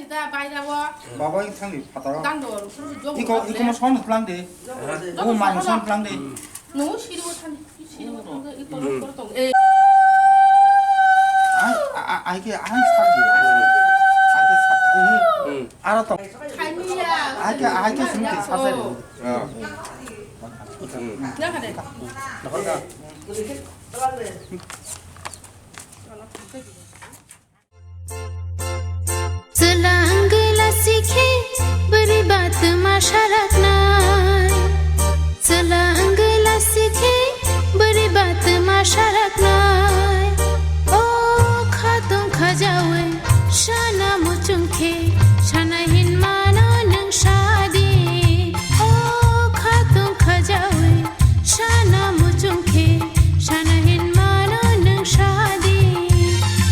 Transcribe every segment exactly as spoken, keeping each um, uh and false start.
Da, bai da, o. Baba, i thang di, phataro. Dang do, suru jok. Iko, iko mo son plang de. Jok, o mai son plang de. No, siri o thang, siri o thang, iko, iko tong. Eh. Ai, a, a, ai ke, ai sar di. Ai ke sar di. Hmm. Ara tong. Khai mi ya. Ai ke, ai ke sini ke sar di. Oh. Hmm. Ya ka de. Chwla wngwi lasikhe bwrwi ba twma saraknai. Chwla wngwi lasikhe bwrwi ba twma saraknai. O khatung khajawi sana muchung khe sana hinmano nwng sadi. O khatung khajawi sana muchung khe sana hinmano nwng sadi.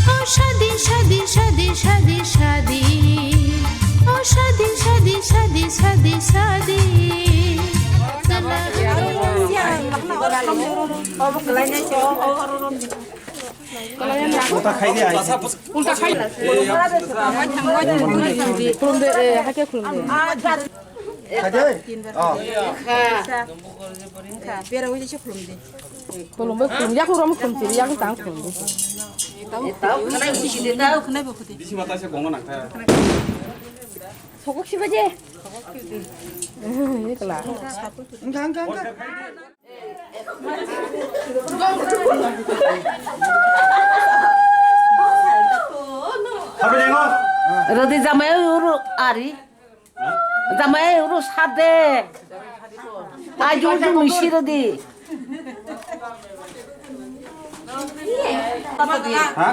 O sadi, sadi, sadi, sadi, sadi. O sadi, sadi, sadi, sadi, sadi. Ulta khai de ai. Ulta khai. Khulum de, eh, hake khulum de. Khai de? Oh. Khulum de, khulum. Yaku rom khulum chiri, yaku tang khulum de. Bisi mata se gongma nangkha. Sokok sibaje. Ini kela. Enggak, enggak, enggak. Rodi jamai uru ari. Jamai uru sade. Aju aju misi rodi. Ha?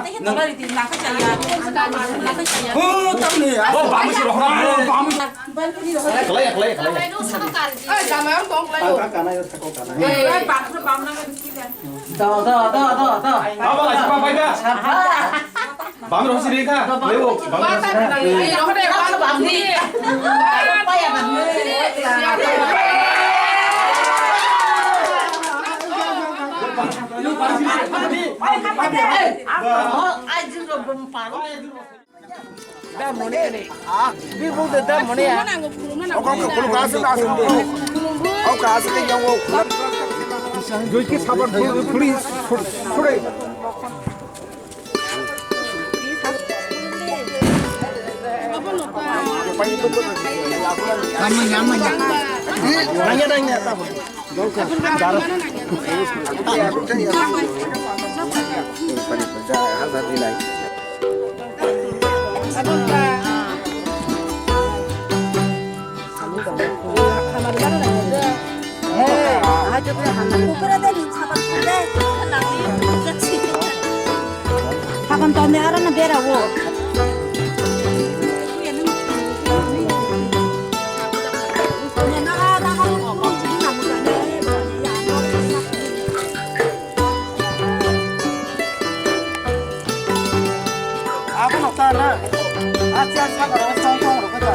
Oh, tamni. Oh, bamu si rohra, bamu. Kalai, kalai, kalai. Da, da, da, da, da. Baba, lagi apa, Baba? Bam rosi rikha, lewo, bam rosi rikha. Joiki sabar, please, please. Hakan tome arana bera wo. Abono ta na. Achi, achi, sakaro, song, song, rokho ta.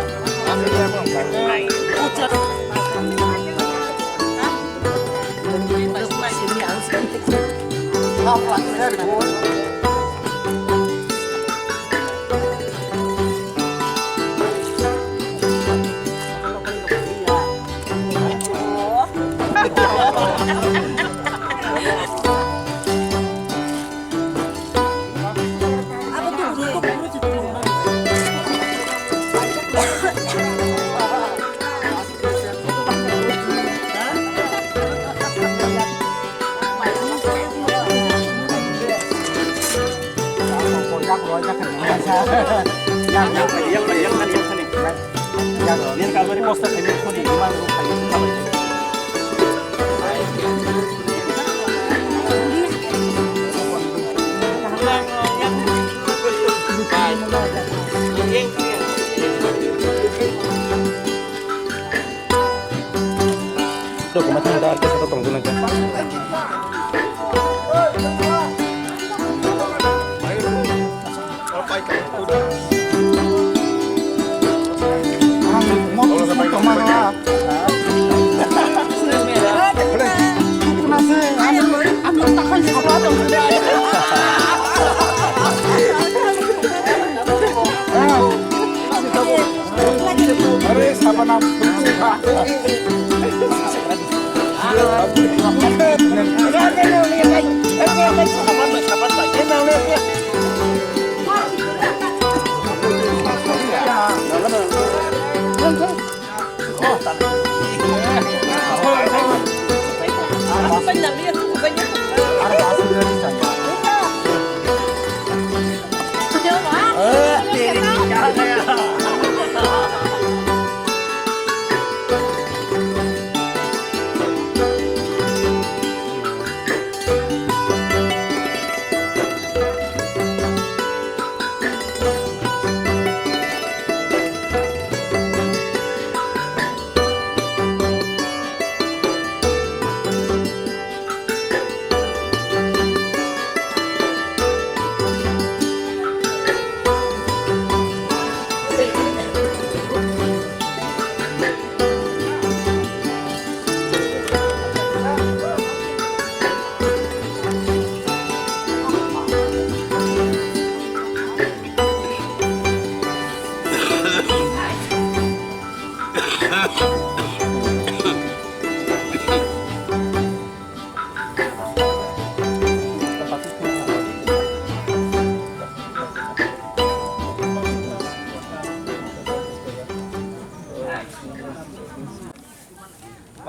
Rok ma thang da, arke sa tong dun ka.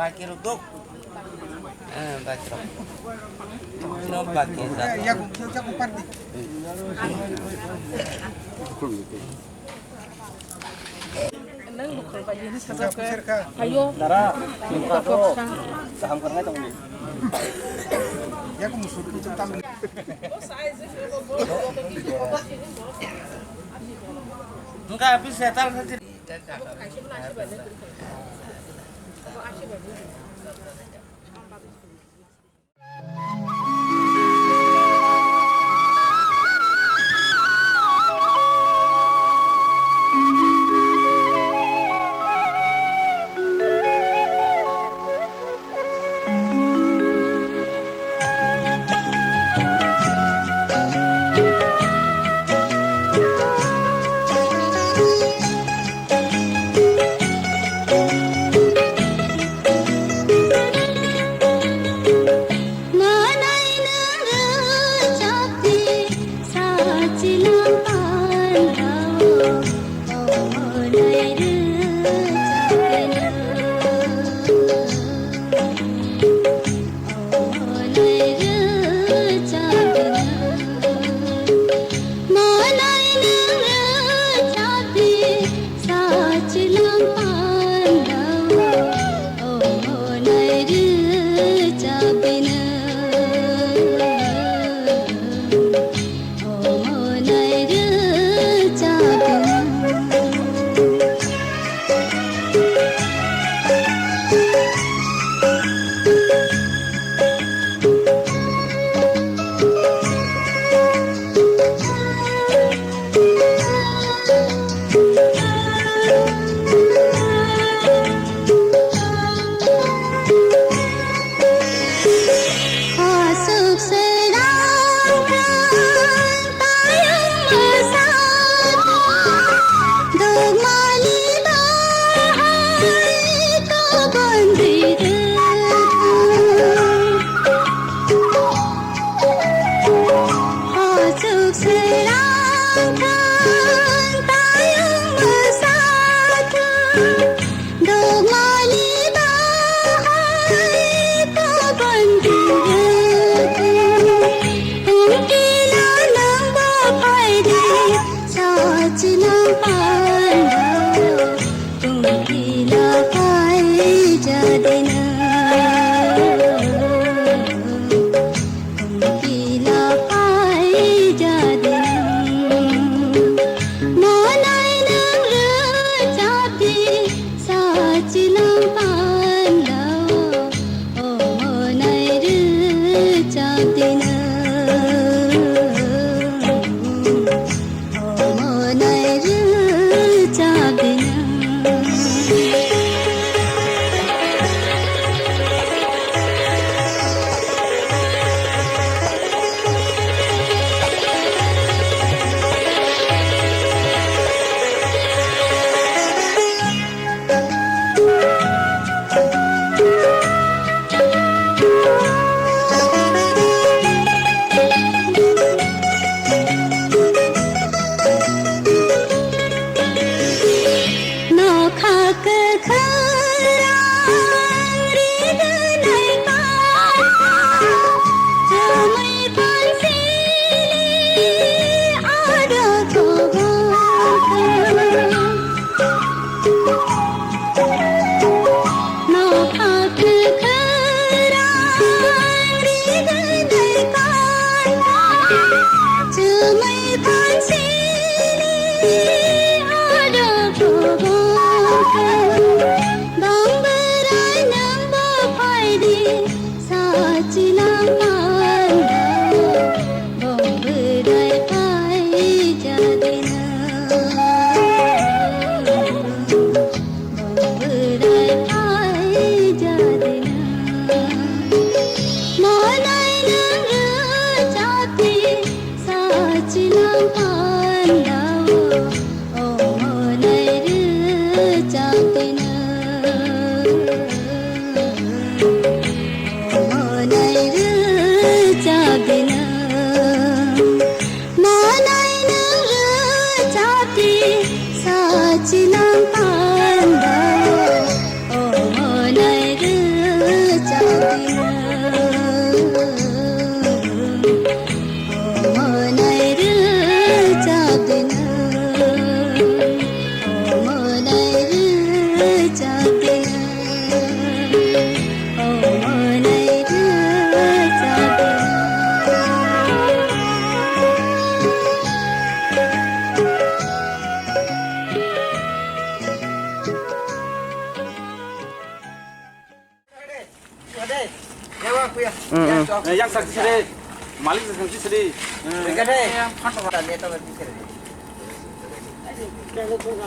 Bakirok dok. Eh, bakirok. Sino bakirok. Nang bukhol ba yeni sajak ke. Ayo. Dara. Kaham kar ngai tong ni. Engka habis setan saja. Bang bwrai nwng bo phai di, sachi lang panda o. Bang bwrai phai ja di nwng. Bwrai phai ja di nwng. Monai nwng rwchap di, sachi lang panda o. O monai rwchap di nwng. O monai rwchap di nwng. Monai nwng rwchap di, sachi lang panda o. O monai rwchap di nwng. O monai rwchap di nwng. O monai rwchap di nwng. O monai rwchap di nwng. Mm, mm. Eh, yang saksi sini. Malik saksi sini.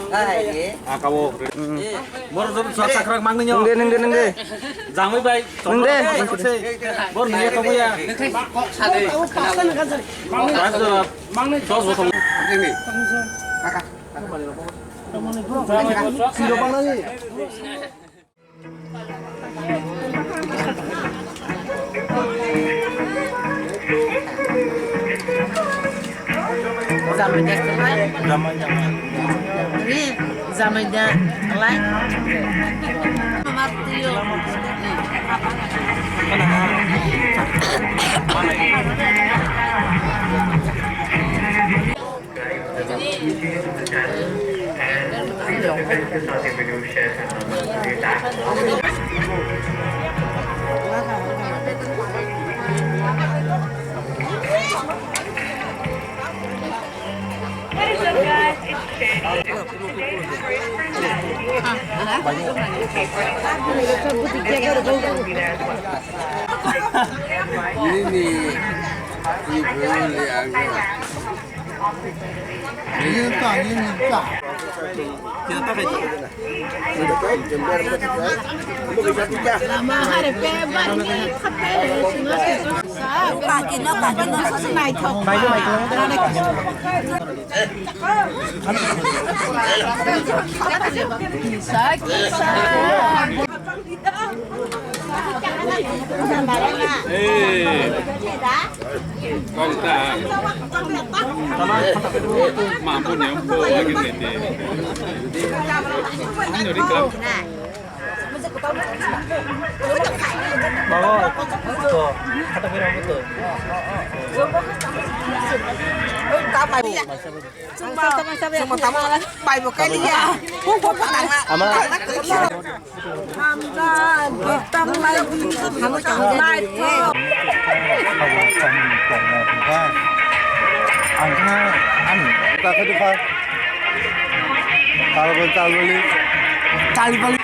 Hai. Aka wo. Bor jor sa sakrak mangni nyo. Nungde, nungde, nungde. Jamai bai. Nungde. Bor niya kamu ya. Kok sade. Bas jor. Mangni dos botol. Ini. Kaka. Siro pangnani. Jamai da kwlai. Jamai, jamai. Ini jamai da kwlai. Mama tuyo. Ini nih, ini belum diangkat. Eh, kau tak. Mampu nyampu lagi ni. Ini ringkap. Bawa. Tuh, kata berapa tuh? Ama. Ang kha ani. Kalo chal bali. Chal bali.